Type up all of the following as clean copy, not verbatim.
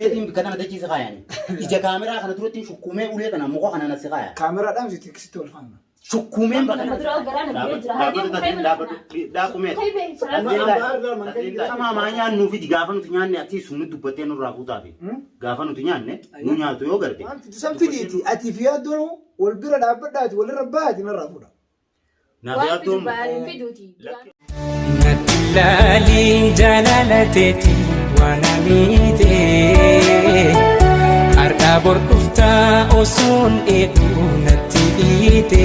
Eetiin bikka tana dachii si kaayani. Ija kaameraa kana duratti shukkuumee ulee kana muka kana na si kaaya. Kaameraa dhaamsi tiksitti wal faana. Shukkuumeen bakka Nama dura garaa na gubee jira. Haadhi Dhaabbadhu dhaabbadhu dhaabbadhu Sama maa nyaannu fidi gaafa nuti nyaanne ati sun dubbattee nurraa fuutaafi. Gaafa nuti nyaanne nu nyaatu yoo garte. Wanti san fidiiti ati fi yaaddoon wal bira dhaabbadhaati walirra baati narraa fuudha. Naaf Waan fidu yaaddoon baariin fiduuti. Natti laaliin jaalala teeti waan amiite. Har'aa bor dhuftaa osoon eeguu natti dhiite.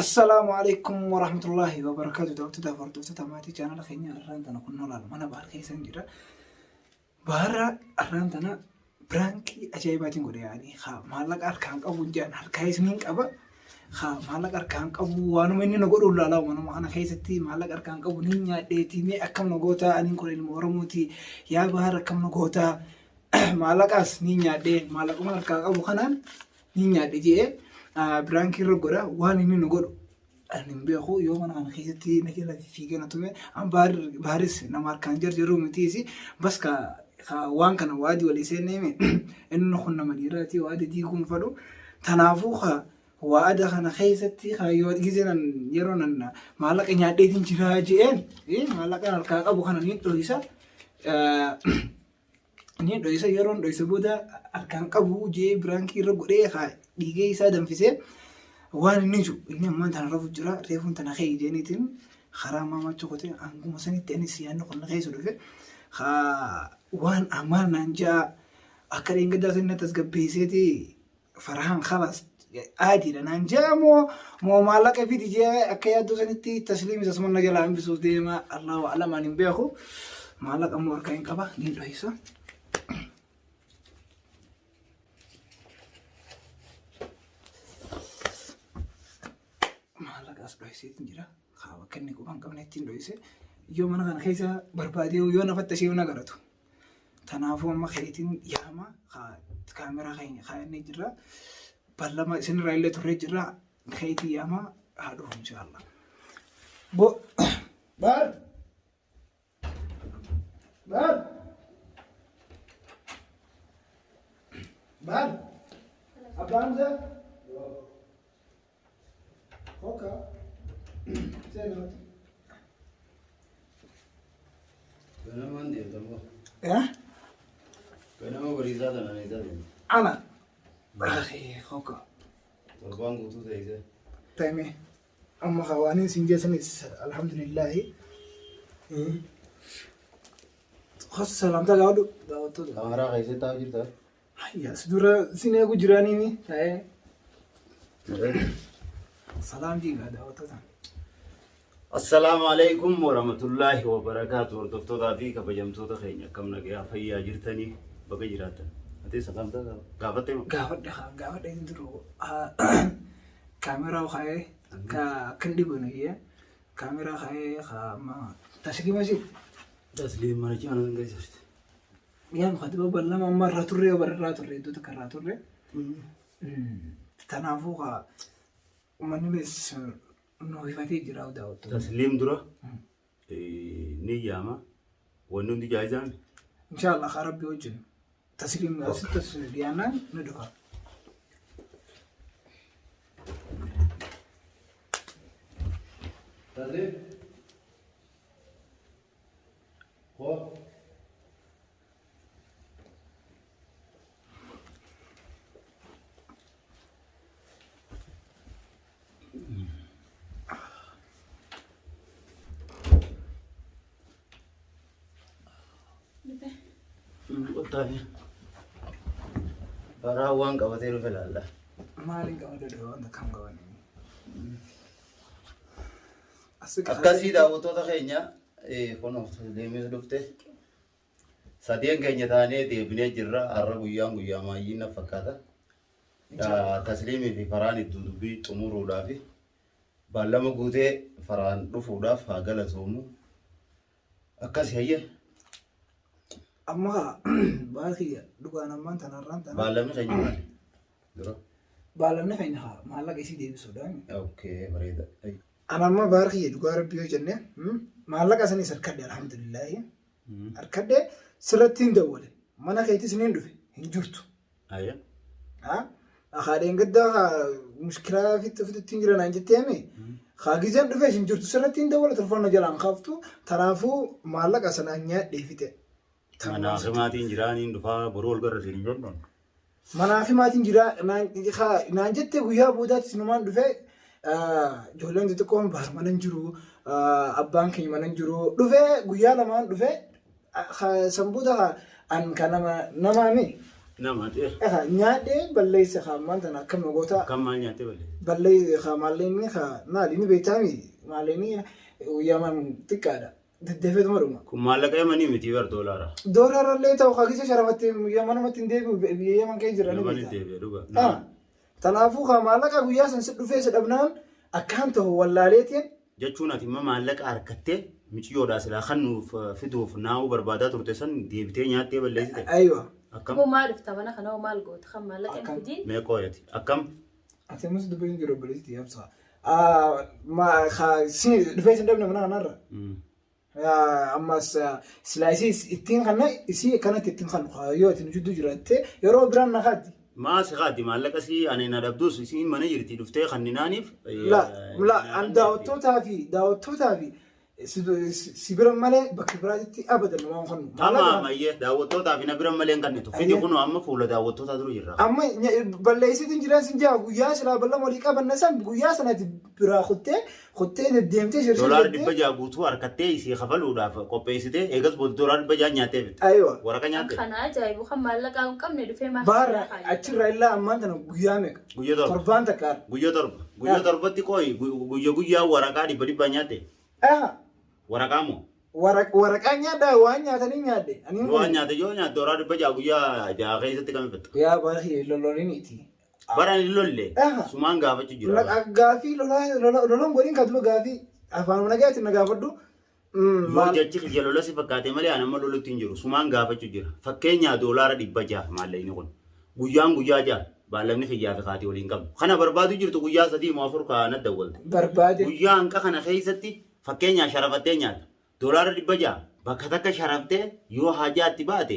Assalaamu alaikum warahmatullahi wabarakatuh. Daawwattoota fi hordoftoota maatii chaanala keenya har'aan tana kunnoo laal mana baar keessa hin jira. Baarra har'aan tana piraankii ajaa'ibaatiin godhe yaani haa maallaqa harkaan qabu hin jedhan harkaa isiniin qaba. Haa maallaqa harkaan qabu waanuma inni na godhu laalaa manuma kana keessatti maallaqa harkaan qabu ni nyaadheetii mee akkam na gootaa aniin kun ilma Oromooti yaa baar akkam na gootaa maallaqaas ni nyaadhee maallaquma harkaa qabu kanaan ni nyaadhe jedhee piraankii irra godha waan inni na godhu ani hin beeku yoo mana kana keessatti na jala fiigee na tume an baaris nama harkaan jarjaruu mitiisi bas ka waan kana waadii walii seenneeme inni kun nama dhiiraati waadii diiguu hin fedhu tanaafuu ka waada kana keessatti ka yoo gizee nan yeroo nan maallaqa nyaadheetiin jiraa je'een maallaqa harkaa qabu kana ni dhoysa. Ni dhoysa yeroon dhoysa booda harkaan qabu jee biraankii irra godhee haa dhiigee isaa danfisee waan inni jiru inni ammaan tana rafu jira reefuun tana kee jeeniitiin karaa maamaacha kotee hanguma sanitti anis yaadni kun na keessa dhufe haa waan ammaan naan ja'a akka dheengaddaa sanii na tasgabbeesseeti Farhaan khalas aadiidha naan jaa moo moo maallaqa fidi jee akka yaaddoo sanitti tasliim isa suma na jalaa hambisuuf deema Allahu a'lam ani hin beeku maallaqa immoo harkaa hin qaba niin dhohisa. Maallaqa as dhohiseetiin jira haa bakka inni quba hin qabne ittiin dhohise yoo mana kana keessa barbaadee yoo na fattashee na garatu. Tanaafuu amma keetiin yaama kaameraa keenya kaayannee jirra. Ballama isinirraa illee turree jirra. Keetiin yaama haa dhufu inshaallah. Bo baar baar baar abbaa Hamzaa. Hoka. Seenaati. Ganamaan deemta moo? Eh? Ganama bariisaa tanaan eessa deemta? Ana. Akhi, hoka. Torbaan guutuu teessee. Taime. Amma kawaaniin sin jeessanis alhamdulillahi. Khos salaamtaa gaafadhu daawwattoota. Kaameraa keessatti taa'u jirta? Hayya, si dura sin eegu jiraaniimi ta'ee. Salaam jiigaa daawwattoota. Assalaamu alaikum warahmatullaahi wabarakaatu hordoftootaa fi kabajamtoota keenya akkam nagayaa fayyaa jirtanii baga jiraattan. Ati salaamtaa gaafattee moo? Gaafadhe haa gaafadhe hin jiru. Kaameraa kaa'ee akka akka hin dhibanu jee kaameraa kaa'ee haa amma tasliima si. Tasliim mana cimaa nan geessifte. Yaa muka ballama amma irraa turre yoo bara irraa turre iddoo takka irraa turre. Kanaafuu kaa uummanni nu hifatee jira daawwattoota. Tasliim dura ni yaama. Wanni hundi jaayizaan. Inshaallah kaa rabbi wajjin tasliim asitti as dhiyaannaan ni dhufa. Tasliim. Koo. Baraa waan qabatee dhufe laalla. Maaliin qabadee dhufe wanta kam qabanii? Akkasii daawwattoota keenya kunoo deemee dhufte. Sadeen keenya taanee deebinee jirra. Har'a guyyaan guyyaa maayyii na fakkaata. Tasliimii fi faraan iddoo dubbii xumuruudhaaf baallama guutee faraan dhufuudhaaf haa galatoomu. Akkasi hayyee. Amma baakiyya dhugaan ammaan tanarraan tana. Baallamni keenya maali? Dura. Baallamni keenya haa maallaqa isii deebisuudha. Okay bareeda. Ana amma baar kiyya dhugaa rabbii yoo jenne maallaqa sanis harkadhe alhamdulillahi. Harkadhe Sirratti hin dawwale. Mana keetis ni dhufe hin jirtu. Ayya. Haadheen gaddaa mushkilaa ofitti hin jira naan jetteemi. Haa gizeen dhufee hin jirtu sirratti hin dawwale telefoona jalaan kaaftu. Kanaafuu maallaqa sanaan nyaadhee fixe. Manaa fi maatiin jiraaniin dhufaa boruu ol garra siin hin jenne. Manaa fi maatiin jira naan jette guyyaa boodaatti sinumaan dhufee ijoolleen xixiqqoon baar mana hin jiru abbaan keenya mana hin jiru dhufee guyyaa lamaan dhufee san booda an kan nama namaami. Nama ta'e. Nyaadhee balleessa haa ammaan tana akkam goota Akkam maal nyaattee balleessa? balleessa haa maalleenni haa maali ni beektaami maalleenni yaman xiqqaadha deddeefeetuma dhuma. Kun maallaqa yamanii miti bar doolaara. Doolaarallee ta'u haa gisa sharafattee yamanumatti hin deebi'u biyya yaman kee jira ni Yamanii beekta. deebi'a dhuga. Kanaafuu haa maallaqa guyyaa san si dhufee si dhabnaan akkaan ta'u wallaaleetiin Jechuun ati immoo maallaqa harkattee miciyyoodhaa silaa kan nuuf fiduuf naa'uu barbaadaa turte san deebitee nyaattee balleessite. Aywa. Akkam? Hoo maal dhufta mana kana hoo maal goota kan maallaqa hin Akkam. fidiin. Mee qooyati. Akkam? Ati ammas dubbiin jiru obboleetti yaabsa. Si dhufee si dhabne mana kanarra. Ammas silaa isii ittiin kanna isii akkanatti ittiin kannu yoo ati nu jidduu jiraatte yeroo biraan na kaatti. Maa si kaatti maallaqa si ani na dhabdus isiin mana jirti dhuftee kanninaaniif. La la an daawwattootaa fi si bira malee bakka biraatitti abadan waan kannu. Tamaam ayyee daawwattootaa fi na bira malee hin kannitu. Fidi kunoo amma fuula daawwattootaa dura jirra. Amma balleessitiin jiraan sin jaa guyyaa silaa bal'aa walii qabanna san guyyaa sanatti biraa kuttee kuttee deddeemtee shirshir Doolaara 600 guutuu harkattee isii kafaluudhaaf qopheessitee eegas booda doolaara 600 nyaattee fitte. Aywa. Waraqa nyaatte. Kana ajaa'ibu kan maallaqaa hin qabne dhufee maal Baara achirraa illaa ammaan tana guyyaa meeqa? Guyyaa 7. Torbaan takka har'a. Guyyaa 7. Guyyaa 7tti qooyi guyya guyyaa waraqaa dhibba dhibbaa nyaatte. Aha. Waraqaa moo? Waraqaa nyaadhaa waan nyaatanii nyaadhe. Ani hin Waan nyaate yoo nyaatte doolaara 600 guyyaa 6 keessatti kam fitta? Yaa baay'ee lololiiniiti. Bara ani lolle Aha. sumaan gaafachuu jira. Gaafii lolaan godhin kan duba gaafii afaan nagaatiin na gaafadhu. Yoo jechi kiyya lola si fakkaate malee ani amma lolutti hin jiru. Sumaan gaafachuu jira. Fakkeenyaa doolaara 600 maallaqni kun. Guyyaan guyyaa 6 baallamni kiyyaa fi kaatii waliin qabnu. Kana barbaadu jirtu guyyaa 3 moo 4 kaana dawwalte. Barbaade. Guyyaa hanqa kana keessatti fakkeenyaa sharafattee nyaatta. Doolaara 600 bakka takka sharaftee yoo hajaatti baate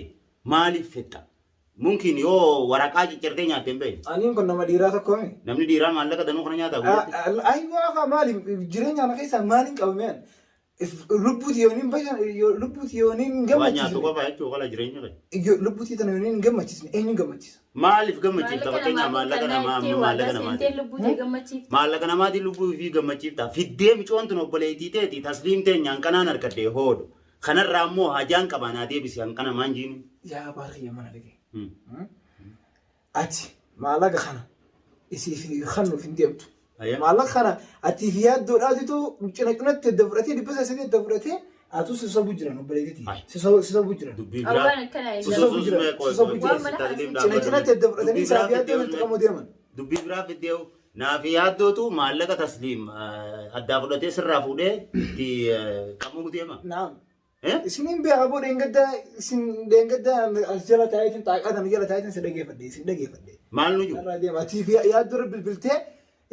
maaliif fixxa? Mumkin yoo waraqaa ciccirtee nyaatte hin beekne. Aniin kun nama dhiiraa tokko mi? Namni dhiiraa maallaqa danuu kana nyaataa guyyaatti. Ayyoo haa maali jireenya kana keessaa maaliin qabameen? Lubbuuti yooniin bashan lubbuuti yooniin Waan nyaatu gammachiisne. qofa jechuun qala jireenya kee. Lubbuuti tana yooniin gammachiisne eenyu gammachiisa? Maaliif gammachiifta fakkeenyaa maallaqa namaa amma maallaqa namaati. Lubbuu ta'e gammachiifta. Maallaqa namaatiin lubbuu fi gammachiifta. Fiddee micoon tun obboleettii teeti tasliim teenya hanqanaan argadde hoodu. Kanarraa immoo hajaan qabaa naa deebisi hanqana maan jiinu. Yaa baariyya mana dhagee. Ati maallaqa kana isiif kennuuf hin deemtu. Maallaqa kana atiif yaaddoodhaatitu cina cinatti edda fudhatee 300 edda fudhatee atu si sobuu jiran obboleettiiti. Si sobuu jiran. Dubbii Waan biraa. akkana hin Sosobu jira, sosobu jira. Cina cinatti edda fudhatanii isaaf yaaddoo walitti qabuu deeman. Dubbii biraa fiddee naaf yaaddootu maallaqa tasliim addaa fudhatee sirraa fuudhee itti qabuu deema. Naam. Isiniin beekaa boo dheengaddaa isin dheengaddaa as jala taa'eetiin xaaqaa tana jala taa'eetiin si dhageeffadhe isin dhageeffadhe. Maal nu jiru? Irraa deema. Atiif yaaddoo irra bilbiltee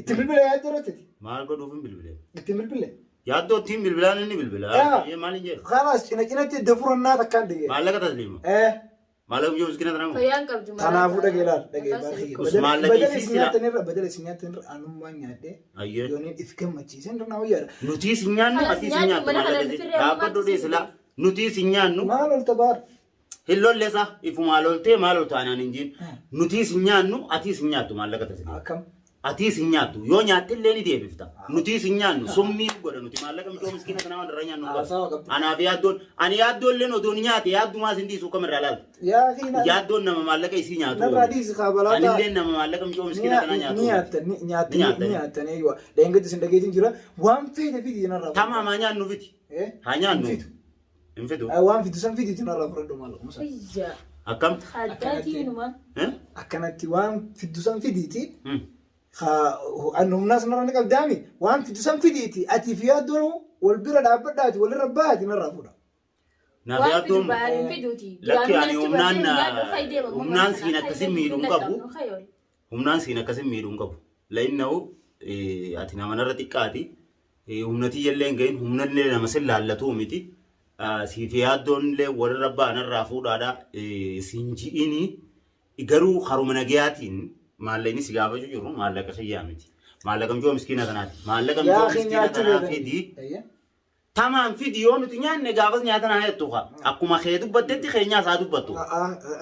itti bilbile yaaddoo irratti Maal godhuuf hin bilbile? itti bilbile. Yaaddoo ittiin bilbilaan inni bilbila. Yaa. Maal hin jedhu? Kalaas cina cinatti edda furannaa takkaan dhagee. Maallaqa tasliima. Maallaqa biyya miskiina tanamu. Fayyaan qabdu malee. Kanaafuu dhagee laal dhagee baay'ee. Us maallaqa Badala isii isin sila. nyaatanirra badala isin nyaatanirra anummaan nyaadhee Ayyee. yooniin if gammachiisan irra naa wayyaadha. Nuti isin nyaannu Kanas ati isin nyaannu, nyaattu mana kana maallaqa firree dhaabbadhu ammaatti dhiisila. Nuti isin nyaannu Maal ol tabaar? hin lollesa ifumaa loltee maal ol taanaan hin jiin. Nuti isin nyaannu ati isin nyaattu maallaqa tasliima. Akkam? Ati isin nyaattu yoo nyaatte illee ni deebifta. Nuti isin nyaannu summii godha nuti maallaqa micoo miskiina kanaa waan irraa nyaannu hin Haasawa qabnu. qabdu. Anaaf yaaddoon ani yaaddoon illee odoon nyaate yaaddumaa isin dhiisu kam irraa laalta. Yaa fi Yaaddoon nama maallaqa isii nyaatu. Narraa dhiisi kaa balaa Ani illee nama maallaqa micoo miskiina kanaa nyaatu. Ni nyaattan ni Ni nyaattan. nyaattan eeyyuu dheengaddi isin dhageetiin jira waan feete fidi narraa. Tamaam haa nyaannu fiti. Haa nyaannu. Hin fidu. Hin fidu. Waan fidu san fidi narraa fudhadhu maallaquma sana. Fayyaa. Akkam? Addaatii numa. Akkanatti waan fiddu san fidiiti. Humnaas narra ni qabdaami waan fiddu san fidiiti atiif yaaddoon wal bira dhaabbadhaati walirra baati narraa fuudha. Naaf Waan fidu yaaddoon baay'ee fiduuti. Lakki ani humnaan siin akkasii miidhuu hin qabu. Humnaan siin akkasii miidhuu hin qabu. La'inna'u ati nama narra xiqqaati. Humnatii illee hin gahin humnallee nama sin laallatuu miti. Siif yaaddoon illee warra ba'anarraa fuudhaadha siin ji'ini garuu haruma nagayaatiin maallaqni si gaafachuu jiru maallaqa kiyyaa miti. Maallaqa mijoo miskiina kanaati. Maallaqa Yaa mijoo akhi miskiina nyaachuu kanaa beekani. fidi. Ayya. Tamaan fidi yoo nuti nyaanne gaafas nyaata naa jettu kaa. Akkuma kee dubbattetti keenyaas haa dubbattu.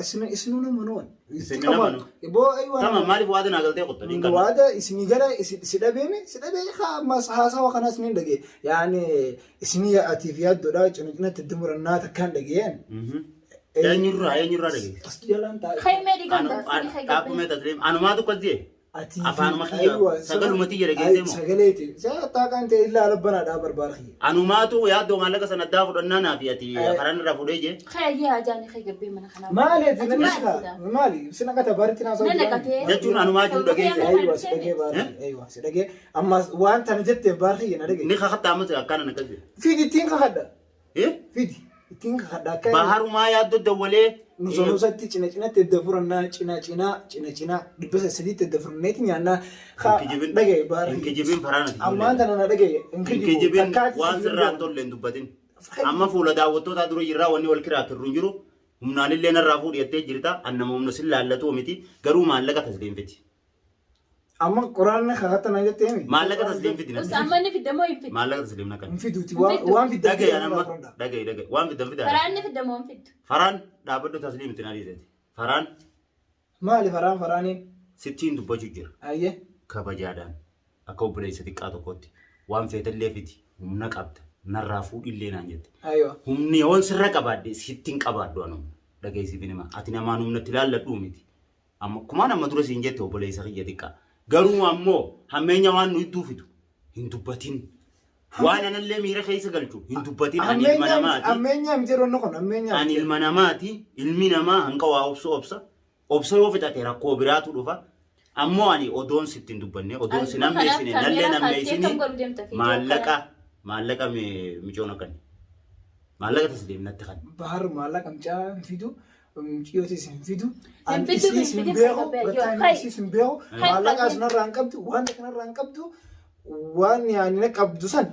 Isin isinuu nama nuwan. Isin nama nu. Boo aywa. Tama maaliif waada naa galtee qotta? Niin qabna. Waada isinii gara si dhabeeme si dhabee haa ammas haasawa kanas niin dhagee. Yaani isinii atiif yaaddoodha cina cinatti itti murannaa takkaan dhageen. Eenyurraa eenyurraa dhagee? As jalaan taa'e. Khaymee dhiigan darsii khay gabbee. Dhaabbumee tasliim. Anumaatu akkas jee. Atii Afaanuma kiyya sagaluma tiyya dhageessee moo? Sagaleeti. Taaqaan ta'e illaa alabbanaadhaa barbaada kiyya. Anumaatu yaaddoo maallaqa sana addaa fudhannaa naa fi ati karaan irraa fuudhee jee. Khay ayyee hajaani khay gabbee mana kanaa. Maali ati Ati namni maal sila sila? maali sina qata baritti naa Na naqatee. Jechuun anumaa jiru dhageesse. Aywa si dhagee baarri aywa si dhagee ammas waan tana jetteef baarri kiyya na dhagee. Ni kakadha ammas akkana na qabde. Fidi ittiin kakadha. Eh? Fidi ittiin kakadha akka Baharumaa yaaddoo dawwalee. nu sonosatti cina cinatti edda furannaa cina cina cina cina 300tti edda furanneeti nyaannaa. Hin kijibin. Dhagee baarri. Hin kijibin faraan ati. Ammaan tana na dhagee hin Hin kijibu. kijibin Takkaatti waan si sirraa hin tolle hin dubbatin. Amma fuula daawwattootaa dura jirraa wanni wal kiraakirru hin jiru. Humnaan illee narraa fuudhi jettee jirta. An nama humna sin laallatu miti. Garuu maallaqa tasliim fiti. Amma quraanni kakattan na jettee mi? Maallaqa tasliim fiti Usta natti. amma inni fiddamoo hin fiddu. Maallaqa tasliim na Hin kenni. fiduuti Hin fiddu. waan fiddan Dhagaye fiddan amma irraa fudhadha. dhagaye dhagaye waan fiddan fidaa. Faraan inni fiddamoo hin fiddu. Faraan dhaabbadhu tasliim itti na dhiiseti. Faraan Maali faraan faraaniin? sittiin dubbachuu jira. Ayyee. Kabajaadhaan akka obboleessa xiqqaa tokkotti waan feetallee fidi humna qabda narraa fuudhillee naan jette. Aywa. Humni yoon sirra qabaadhe sittiin qabaadhu anuma dhageessiif hima. Ati namaan humnatti ilaalladhuu miti. Amma kumaan amma dura siin jette obboleessa kiyya xiqqaa. Garuu ammoo hammeenya waan nu idduu fidu hin dubbatin. Waan anallee miira keessa galchu hin dubbatin. Ani ilma namaati. Ammeenyaa miti yeroo inni kun ammeenyaa. Ani ilma namaati. Ilmi namaa hanqa waa obsu obsa. Obsa yoo fixate rakkoo biraatu dhufa. Ammoo ani odoon sitti hin dubbanne odoon si nammeessine nallee nammeessine maallaqa maallaqa micoon akkan maallaqa tasliim natti kan. Bahar maallaqa mucaa hin fidu. Mucayyootis hin fidu. Hin fidu, Isiis hin hin fidin, beeku. hin Gattaan Hai. isiis hin beeku. Hai, Maallaqa hai. asunarraa hin qabdu. Wanta kanarraa hin qabdu. Waan yaani na qabdu san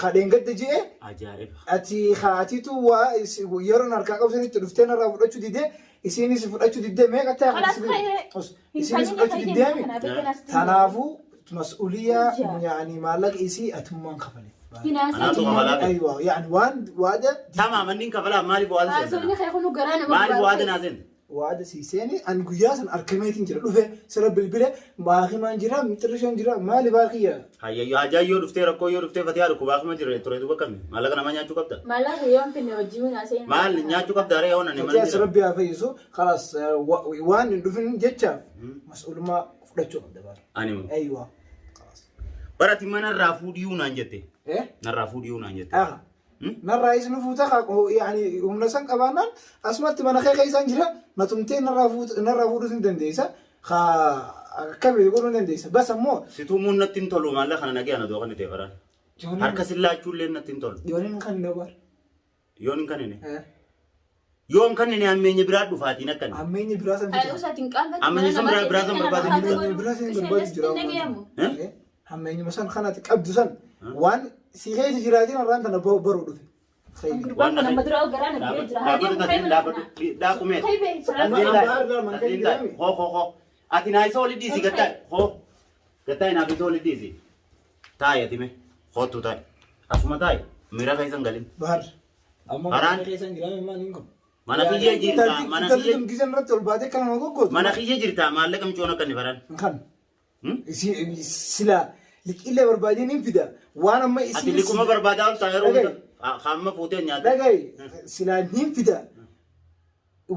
kadheen gadda je'e Ajaa'iba. ati haatitu waa yeroon harkaa qabu sanitti dhuftee narraa fudhachuu didee isiinis fudhachuu didee meeqa ta'e Kalaas ka'ee. isiinis fudhachuu didee mi tanaafuu mas'uuliyaa yaani maallaqa isii atummaan kafale. Anaatu kafalaa ta'e. Aywa yaani waan waada Tamaam anniin kafalaaf maaliif waada Haasofni seenta? kee kunu garaa nama Maaliif waada naa seenta? Waada sii seeni an guyyaa san arkameetiin jira dhufe sira bilbile baakimaan jira mixirrishaan jira maali baakiyya. Hayyayyo hajaa yoo dhuftee rakkoo yoo dhuftee fatihaa dhukkubaa kuma jira ture duuba kami maallaqa namaa nyaachuu qabda? Maallaqa yoo hin finne hojii hin haasa'in. Maal nyaachuu qabda aree yoo nani mana Fatiyaa jira? rabbi haa fayyisu kalaas waan hin dhufin jecha mas'uulummaa fudhachuu qabda baara. Ani moo. Aywa. Kalaas. Barati mana irraa fuudhiyuu naan jette. Eh? Narraa fuudhiyuu naan jette. Aha. Narraa isin fuuta yaani humna san qabaannaan asumatti mana kee keessaan jira na tumtee narraa fuutu narraa fuudhuu hin dandeessa. Haa akka beeku godhuu hin dandeessa. Bas ammoo Si tumuun natti hin tolu maallaqa kana nagee ana doo kan ta'e faraan. Harka si laachuu illee natti hin tolu. Yooniin kan hin dabar. Yoon hin kannine. Yoon kannine hammeenya biraa dhufaatiin akkan. Hammeenya biraa san Ay, usa tin qaanfatti. Amma san biraa biraa san barbaadu. Hammeenya biraa san barbaadu jira. Eh? Hammeenyuma san kanatti qabdu san waan si keessa jiraatiin har'aan tana baruu dhufe. Gurbaan kun amma dura garaa na gubee jira. Haa deemu ka'ee mana kanaa. Dhaaqumeet. Ka'ee bee sarara. Hoo hoo hoo. Ati naa isa oli dhiisi gattaa. Hoo. Gattaa naaf isa oli dhiisi. Taa'i ati mee. Hoottu taa'i. Asuma taa'i. Miira keessa hin galin. Bahar. Amma Haraan. mana keessa hin jiraame maal hin qabu. Mana kiyyee jirta. Mana Intalli kiyyee tun gizan irratti ol baatee kana nama goggootu. mana kiyyee jirta maallaqa micoon akka inni baran. Kan. Sila liqiilee barbaadeen hin fida. Waan amma Ati isin. liquma barbaadaa oltaa yeroo Dhaga'i. hunda hamma fuutee nyaata. Dhaga'i. Sila hin fida.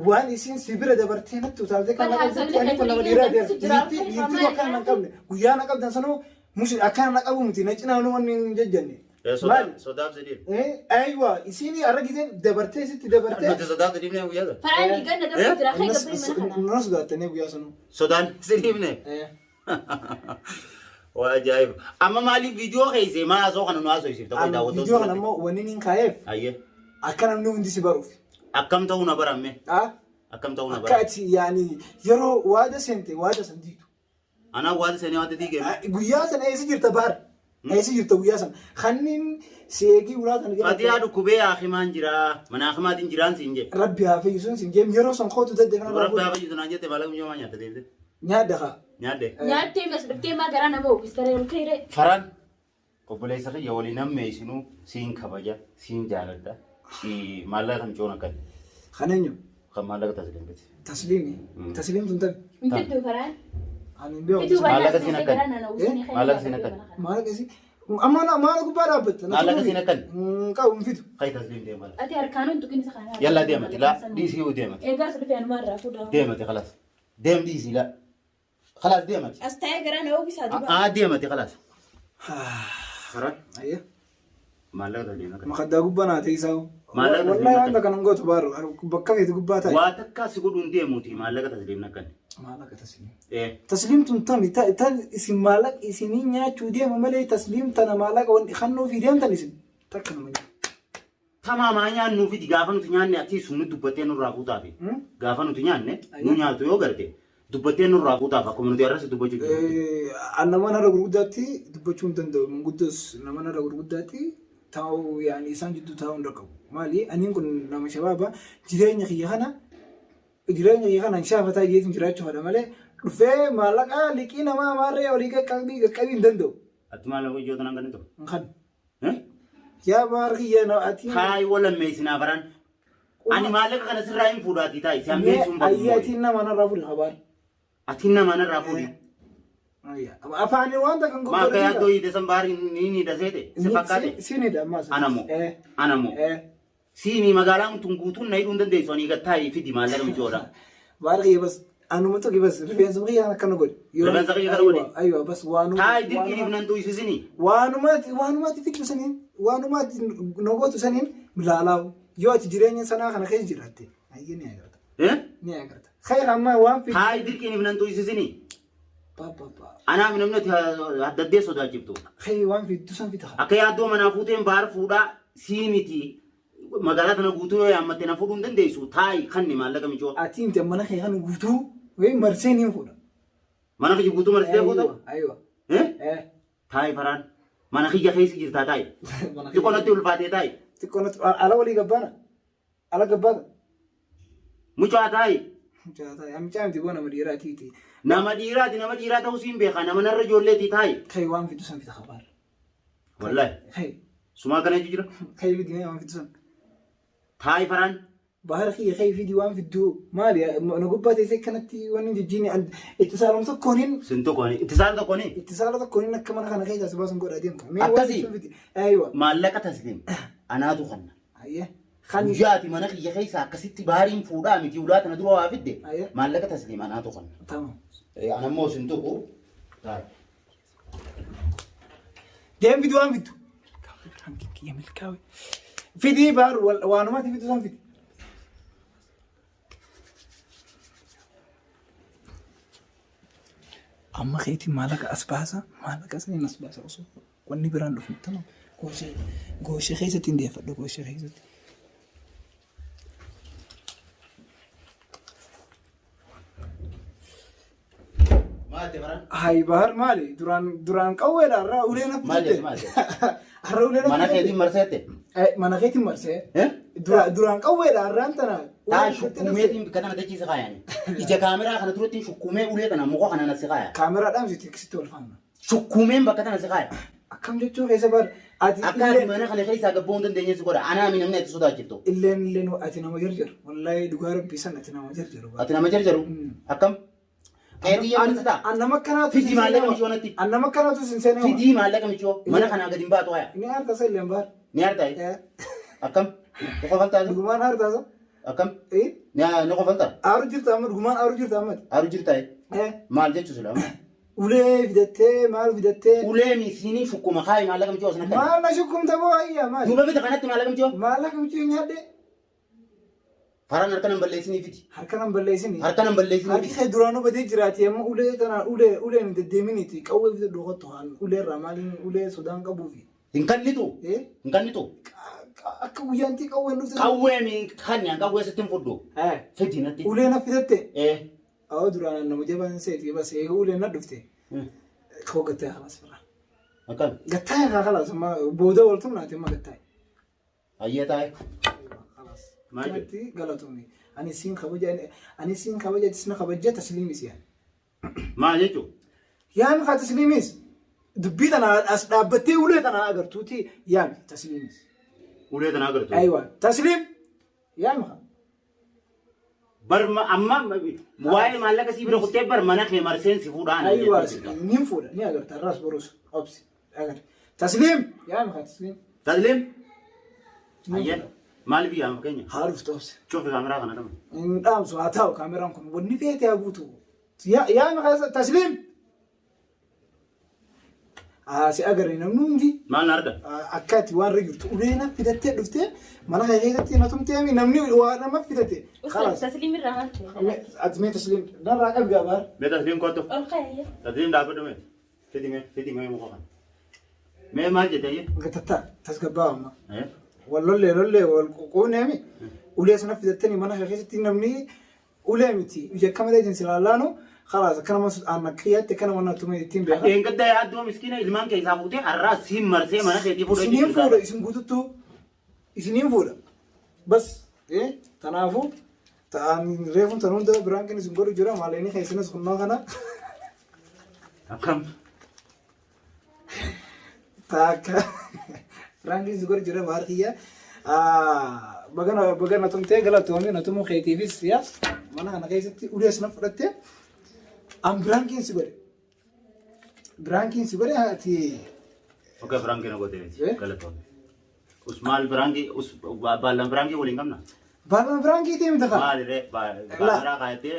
Waan isin si bira dabartee natti utaaltee kan Bara na qabdetti haasofni ani kun nama kan dhiiraa tuliin deema. jira. Dhiirtiin akkana na hin qabne. Guyyaa na qabdan sanuu mushi akkana na qabu miti na cinaa nu wanni hin jajjanne. Maali? Sodaaf si dhiibne. Aywa isin har'a giseen dabartee sitti dabartee. Nuti sodaaf si dhiibne guyyaa sana. Faraan ganna darbu jira. Ka'ee gabbee mana kanaa. Nuna sodaattanii guyyaa sanuu. Sodaan si dhiibne. Waa ajaa'iba. Amma maaliif viidiyoo keessa maa haasoo kana nu haasofsiifta qoy daawwattoota. Viidiyoo kana immoo wanni niin kaa'eef Ayyee. akka namni hundi si baruuf. Akkam ta'uu na baramme. Ah? Akkam ta'uu na Akka baramme. ati yaani yeroo waada seente waada san diitu. Anaa waada seenee waada diigame. Guyyaa sana eessa jirta baar? Eessa jirta guyyaa sana? Kanniin seegii ulaa tana jala. Fatiyaa dhukkubee haakimaan jira. Mana haakimaatiin jiraan siin jedhe. Rabbi haa fayyisuun siin jeem yeroo san kootu dadde kana. Rabbi haa fayyisu naan jette maallaqa mijooma nyaatte deebite. Nyaadda kaa. Nyaadde. Nyaattee mas dhuftee maa garaa nama oofistaree ol ka'e. Faraan obboleessa kiyya waliin hammeessinuu siin kabaja siin jaaladha. Maallaqa kan coon akkan. Kan eenyu? Kan maallaqa tasliimti. Tasliimi. Tasliim tun tabi. Hin fiddu faraan. Ani hin beeku. Fiduu Maallaqa baay'ee siin akkan. garaa nana uwwisanii Maallaqa siin akkan. Maallaqa isii. Amma maala gubbaa dhaabbatta. Maallaqa siin akkan. Qabu hin fidu. Kai tasliim deema. Ati harkaan hin tuqin isa kanaa. Yalla deemati laa dhiisii hoo deemati. Eegaas dhufee anumaan irraa fuudhaa. Deemati khalaas. Deem dhiisii laa. Khalaas deemati. As taa'ee garaa na oofisa duba. Aa deemati khalaas. Faraan Ayya. maallaqa tasliim akkan. Makaddaa gubbaa naa ta'e isaa. Maallaqa Wallahi tasliim wanta kanan gootu baaru bakka feeti gubbaa taa'e. Waa takkaa si godhuun deemuuti maallaqa tasliim akkan. Maallaqa tasliim. Ee. Tasliim tun tami tan isin maallaqa isinii nyaachuu deema malee tasliim tana maallaqa wanti kannuu fi deemtan isin takka nama nyaatu. Tamaamaa nyaannuu fidi gaafa nuti nyaanne ati sun dubbattee nurraa fuutaafi. Gaafa nuti nyaanne nu nyaatu yoo garte dubbattee nurraa fuutaaf akkuma nuti arrasi dubbachuu jirru. Nama narra gurguddaatti dubbachuu hin danda'u. Manguddoos nama narra gurguddaatti taa'uu yaani isaan jidduu taa'uu hin danda'u. Maali aniin kun nama shabaaba jireenya kiyya kana jireenya kiyya kana hin shaafataa jeetiin jiraachuu fedha malee dhufee maallaqa liqii namaa maarree olii qaqqabii qaqqabii hin danda'u. Ati maal ijoota nan kennitu? Hin kan. Yaa baar kiyya na ati. Taayi walammeessinaa faraan. Ani maallaqa kana sirraa hin fuudhaatii taayi si hammeessuun Ayyi barbaadu. atiin nama narraa fuudhi habaar. Ati nama narraa fuudhi. Afaanii wanta kan Maa akka yaaddoo hiite san baari ni ni daseete si fakkaate. Siinidha ammaas. Anamoo. Anamoo. Siinii magaalaan tun guutuun na hidhuu hin dandeessu ani gad taayi fidi maallaqa mijoodha. Baar kiyya bas anuma tokko bas rifeensa kiyya akkana godhi. Rifeensa kiyya kana godhi? Aywa bas waanuma. Taayi dirqiin nan tuysisinii. Waanumaati waanumaati fiddu saniin waanumaati nogootu saniin laalaa yoo ati jireenya sanaa kana keessa jiraatte ayyee ni agarta. Ni agarta. Khayr amma waan fiddu. Taayi dirqiin nan tuysisinii. Pa pa pa. Anaaf namni ati adda addee sodaachiftu. Khayr waan fiddu san fida. Akka yaaddoo manaa fuuteen baar fuudhaa sii miti magaalaa tana guutuu yoo yaammatte na fuudhuu hin dandeessu taayi kanni maallaqa micoo. Ati inti mana kee kan guutuu wayii marsee ni fuudha. Mana kiyya guutuu marsitee fuuta? Aywa. Taayi faraan mana kiyya keessa jirtaa taayi. Xiqqoo natti ulfaatee taayi. Xiqqoo natti ala walii gabbaana. Ala gabbaata. Mucaa taayi. Mucaa taayi. Mucaa miti boo nama dhiiraatiiti. Nama dhiiraati nama dhiiraa ta'uu siin beekaa nama narra ijoolleetii taayi. Kai waan fiddu san fida kabaar. Wallaahi. Kai. Sumaa kana jira. Kai fidi waan fiddu san. Taayi faraan. Bahar kiyya kai fidi waan fiddu maali na gubbaa teessee kanatti waan hin jijjiine ittisaalum tokkooniin. Sin tokkooni ittisaala tokkooni. Ittisaala tokkooniin akka mana kana keessaa si baasun godha deemta. Akkasii. Aywa. Maallaqa tasliim anaatu kanna. Ayyee. Guyyaa ati mana kiyya keessa akkasitti baariin fuudhaa miti ulaa tana dura waa fidde maallaqa tasliim anaatu kanna. Tamam. Anammoo sin tuqu. Taayi. Deem fidi waan fiddu. Kiyya milkaa'e. Fidii baar waanumatti fiddu san fidi. Amma keetiin maallaqa as baasa maallaqa saniin as baasa osoo wanni biraan dhufne tamam. Gooshee gooshee keessatti hin deeffadhu gooshee keessatti. Maal baraan? Hayi bahar maali duraan duraan qawweedha har'a ulee na Maal jette maal jette? Har'a ulee na Mana keetiin marseette? Mana keetiin marsee. Duraan qawweedha har'aan tana. Taa shukkumeetiin bikka tana dachiisa kaayani. Ija kaameraa kana duratti shukkumee ulee tana muka kana na si kaaya. Kaameraadhaan si tiksitti ol faana. Shukkumeen bakka tana si kaaya. Akkam jechuun keessa bar ati Akka ati mana kana keessaa gabboo hin dandeenye si godha. Anaa mi namni ati sodaachiftu. Illeen illeen ati nama jarjaru. Wallahi dhugaa rabbii san ati nama jarjaru. Ati nama jarjaru? Akkam? Keetii yoo ta'a. Annama akkanaatu Fidii maallaqa michoo natti. Annama akkanaatu sin seenee. Fidii maallaqa michoo mana kanaa gadi hin baatu haya. Ni aartasa illeen baar. Ni aartaa? Akkam? Ni kofaltaa? Dhugumaan aartasa. Akkam? Ni kofaltaa? Aaru jirta amma dhugumaan aaru jirta amma. Aaru jirta? Maal jechuu sila? Ulee fidattee maal fidattee. Ulee miisiinii shukkuma kaayi maallaqa michoo asina kan. Maal na shukkumta boo ayyaa maal. Duuba fida kanatti maallaqa michoo. Maallaqa michoo nyaadhe. Faraan harka nan balleessinii fidi. Harka nan balleessinii. Harka nan balleessinii Harki kee duraanuu badee jiraati amma ulee tana ulee uleen hin deddeeminiiti qawwee fida dhokattu haan ulee irraa maaliin ulee sodaan qabuufi. Hin kannitu. Hin kannitu. Akka guyyaantii qawween dhufte. Qawwee mi kanni an qawwee sitti hin fudhu. Fidi natti. Ulee na fidatte. Awwa duraan nama jabaan seeti bas eega uleen na dhufte. Koo gattee halas firra. Akkam? Gattaa'e kaa kalaas amma booda wal tumnaati amma gattaa'e. Hayyee taa'e. Kalaas. Maal jedhu? Kanatti galatoomi. Ani siin kabaja ani siin kabaja atis na kabajja tasliimis yaa. Maal jechuun? Yaami kaa tasliimis. Dubbii tana as dhaabbattee ulee tana agartuuti yaami tasliimis. Ulee tana agartu. Aywa tasliim yaami kaa. Bar amma waa'ee maallaqa sii bira kuttee bar mana kee marseen si fuudhaan. Aywa niin fuudha ni agarta irraas boruus obsi agarta. Tasliim yaami kaa tasliim. Tasliim. Niin Hayyee. fuudha. Maal biyya amma fakkeenya? Haa dhuftu obsi. Cufi kaameraa kana dhama. Hin dhaamsu haa taa'u kaameraan kun wanni feete haa guutu. Yaami kaa tasliim. Si agarre namni hundi Maal na argan? akka ati waan irra jirtu ulee na fidattee dhuftee mana kee keessatti na tumtee namni waa nama fidate. Khalaas. Tasliim irraa maal ta'e? Ati mee tasliim narraa qabi gabaar. Mee tasliim kottu. Ol ka'e. Tasliim dhaabbadhu mee. Fidi mee fidi mee muka kana. Mee maal jette ayyee? Gatatta tasgabbaa amma. Eh? Wal lollee lollee wal quuneemi ulee sana fidattanii mana kee keessatti namni ulee miti ija akka malee jinsi laallaanu khalaas akka nama aan akka yaatti akka nama na tume ittiin beeka. Dheengadda yaaddoo miskiina ilmaan keessaa fuutee har'aa siin marsee mana keetii fuudhee Isiniin fuudha isin guututtuu isiniin fuudha. Bas tanaafuu ta'an reefuun tan hunda biraan kan isin godhu jira maaleenii keessanis kunnoo kana Akkam? taakka biraan kan isin godhu jira baar kiyya. Bagana bagana tumtee galatoomii na tumuu keetiifis yaa mana kana keessatti ulee sana fudhattee an biraan kan si godhe. Biraan kan si godhe ati Okay, biraan keenya gootee miti. Eh? Galatoomne. Usmaal biraan baallan biraan kee waliin qabna. Baala biraan keetii miti kaa. Maali ree kaameraa kaayatee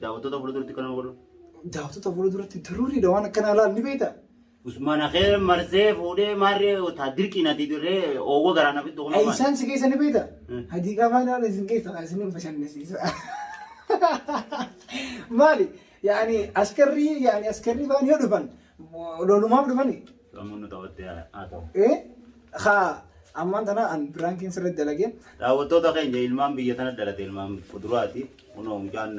daawwattoota fuulduratti kan nama godhu. Daawwattoota fuulduratti daruuriidha waan akkanaa laal ni beektaa. Usmaana kee marsee fuudhee maarree taa dirqiin ati dirree oowwa garaa nafi dhugu Ay, isaan si keessa ni beektaa? Hmm. Hadiiqaa faana isin keessa isin hin bashannansiisa. Maali? Yaani askarrii yaani askarrii faan yoo dhufan lolumaaf dhufani. Sammuu nu taphattee haa ta'u. Eh? Haa ammaan tana an biraan keessa irratti dalagee Daawwattoota keenya ilmaan biyya tana dhalate ilmaan kuduraati. Kunoo mucaan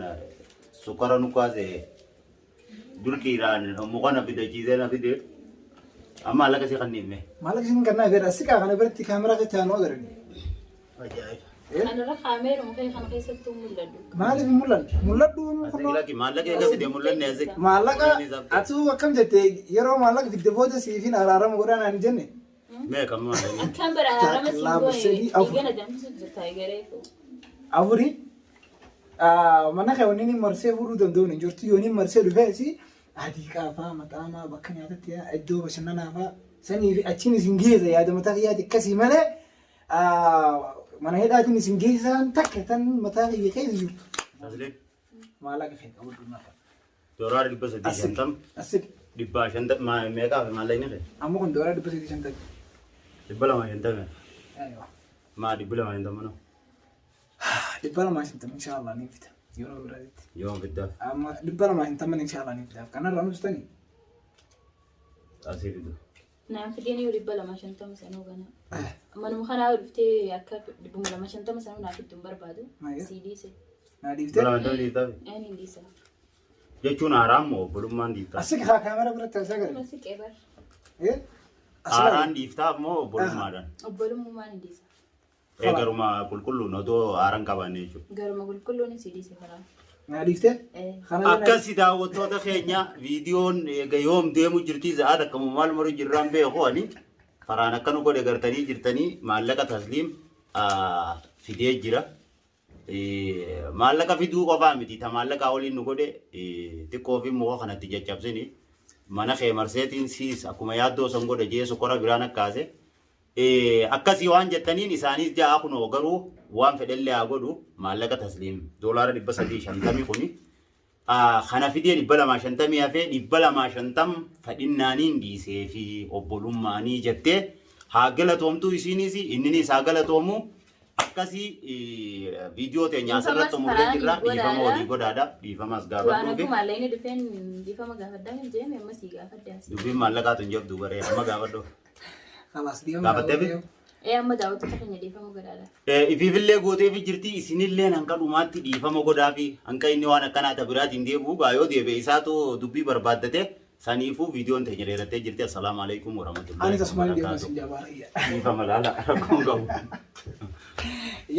sukkara nu kaase durqiidhaan muka na fidachiisee na fide. Amma maallaqa isii kan himne. Maallaqa isin kannaa fedha siqaa kana biratti kaameraa keessatti haa nu agarani. Ajaa'iba. Anarra kaameeruma kee kana keessattuu mul'adhu. Maaliif hin mul'anne? Mul'adhu Asii lakki maallaqa eega fide mul'anne asii. Maallaqa atuu akkam jette yeroo maallaqa fidde booda siifin araarama godhaa naan hin jenne. Mee kam maallaqni? Akkaan bara araarama siin Lama, goone sadii, afur. dhiigana danfisu jirta egareefu. Afuri mana kee wanni inni marsee fuudhuu danda'uun hin jirtu yoo inni marsee dhufees adii qaafaa maxaamaa bakka nyaatatti iddoo bashannanaa fa'aa sanii fi achiin isin geessa yaada mataa kiyyaati akkasii malee mana hidhaatiin isin geessaan takka tan mataa kiyya keessa jirtu. Tasliim. Maallaqa kee qabadhu narra. Doolaara 350. Asii 150 meeqaa fi maallaqni kee? Amma kun doolaara 350. 250. Aywa. Maa 250 noo? 250 inshaallah ni fida yeroo biraatti. Yoom fiddaa? Amma 250 inshaallah ni fida. Kanarraa nu bistanii. Asii fidu. Naan fideen yoo 250 sanuu gana. Manuma kanaa yoo dhuftee akka 250 sanuu naaf itti hin barbaadu. Ayya. Sii dhiise. Naa Dhibba dhiiftee. lama shantama dhiiftaa? Ani hin dhiisa. Jechuun haaraan moo obbolummaan dhiiftaa? Asii kaa kaamera biratti asii agarra. Amma siqee bar. Eh? Asii Haaraan dhiiftaaf moo obbolummaadhaan? Obbolummaan hin dhiisa. Ee garuma qulqulluun otoo haaraan qabaanne jechuudha. Garuma qulqulluun sii dhiise karaa. Naa dhiiftee? Eh. Kana Akkasi daawwattoota keenya viidiyoon eega yoom deemu jirti sa'aat akkamu maal maru jirraan beeku ani karaan akka nu godhe gartanii jirtanii maallaqa tasliim fidee jira. Maallaqa fiduu qofaa miti ta maallaqaa waliin nu godhe xiqqoo fi muka kanatti caccabsini mana kee marseetiin siis akkuma yaaddoo san godhe jee sokora biraan akkaase. Akkasii waan jettaniin isaaniis ja'a kunoo garuu waan fedhellee haa godhu maallaqa tasliim doolaara 350 kuni kana fidee 250 hafee 250 fadhinnaaniin dhiisee fi obbolummaanii jettee haa galatoomtuu isiinis inninis haa galatoomu akkasii viidiyoo teenya asirratti xumurree jirra dhiifama walii godhaadha dhiifamas Waan gaafadhuufi akkuma alleeni dhufeen dhiifama gaafadhaa hin jeeme amma sii gaafadhe asii. Dubbiin maallaqaatu hin jabdu baree amma gaafadhu. Khalaas dhiifama. Gaafattee fi? Ee amma daawwattoota keenya dhiifama godhaadha. Ifiifillee gooteefi jirti isinilleen hanqa dhumaatti dhiifama godhaafi hanqa inni waan akkanaa ta biraatiin deebi'u gaa yoo deebi'e isaatu dubbii barbaaddate Saniifuu viidiyoon teenya dheerattee jirti. Assalaamu alaikum warahmatullahi Ani tasumaan deemaa wabarakaatuh. sin jabaarayya. Dhiifama laala rakkoon qabu.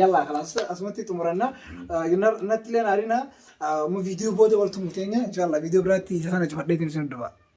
Yalla kalaas asumatti xumuranna. Natti illee naarina. Amma viidiyoo booda wal tumuteenya. Inshallah viidiyoo biraatti isa sana cufadheetiin isin dhufa.